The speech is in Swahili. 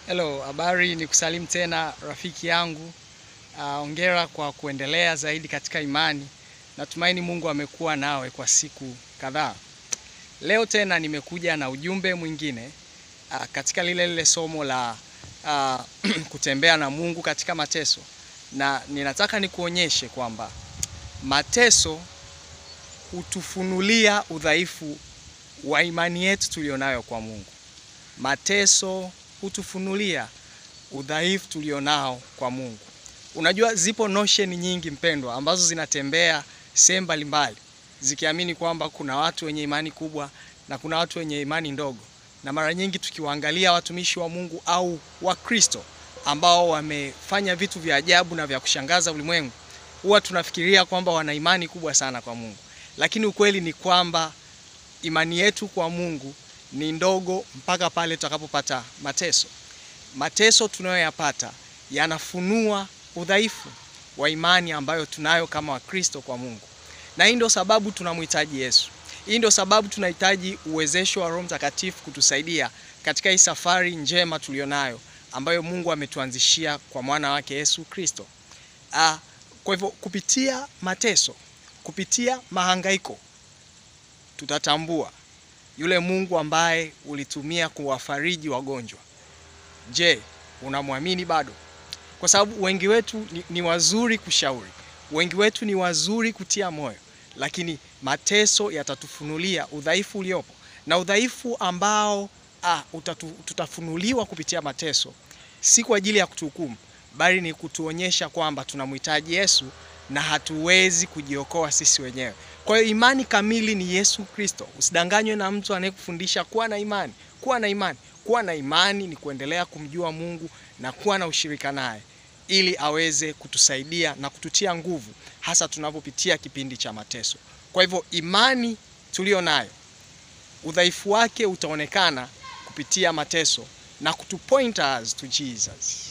Hello, habari, ni kusalimu tena rafiki yangu. Hongera kwa kuendelea zaidi katika imani. Natumaini Mungu amekuwa nawe kwa siku kadhaa. Leo tena nimekuja na ujumbe mwingine katika lile lile somo la kutembea na Mungu katika mateso. Na ninataka nikuonyeshe kwamba mateso hutufunulia udhaifu wa imani yetu tulionayo kwa Mungu. Mateso hutufunulia udhaifu tulionao kwa Mungu. Unajua zipo notion nyingi mpendwa ambazo zinatembea sehemu mbalimbali zikiamini kwamba kuna watu wenye imani kubwa na kuna watu wenye imani ndogo. Na mara nyingi tukiwaangalia watumishi wa Mungu au wa Kristo ambao wamefanya vitu vya ajabu na vya kushangaza ulimwengu, huwa tunafikiria kwamba wana imani kubwa sana kwa Mungu. Lakini ukweli ni kwamba imani yetu kwa Mungu ni ndogo mpaka pale tutakapopata mateso. Mateso tunayoyapata yanafunua udhaifu wa imani ambayo tunayo kama Wakristo kwa Mungu. Na hii ndio sababu tunamhitaji Yesu. Hii ndio sababu tunahitaji uwezesho wa Roho Mtakatifu kutusaidia katika hii safari njema tulionayo ambayo Mungu ametuanzishia kwa mwana wake Yesu Kristo. Kwa hivyo kupitia mateso, kupitia mahangaiko, tutatambua yule Mungu ambaye ulitumia kuwafariji wagonjwa. Je, unamwamini bado? Kwa sababu wengi wetu ni wazuri kushauri, wengi wetu ni wazuri kutia moyo, lakini mateso yatatufunulia udhaifu uliopo. Na udhaifu ambao tutafunuliwa kupitia mateso si kwa ajili ya kutuhukumu, bali ni kutuonyesha kwamba tunamhitaji Yesu na hatuwezi kujiokoa sisi wenyewe. Kwa hiyo imani kamili ni Yesu Kristo. Usidanganywe na mtu anayekufundisha kuwa na imani. Kuwa na imani. Kuwa na imani ni kuendelea kumjua Mungu na kuwa na ushirika naye ili aweze kutusaidia na kututia nguvu hasa tunapopitia kipindi cha mateso. Kwa hivyo imani tulio nayo, udhaifu wake utaonekana kupitia mateso na kutupoint us to Jesus.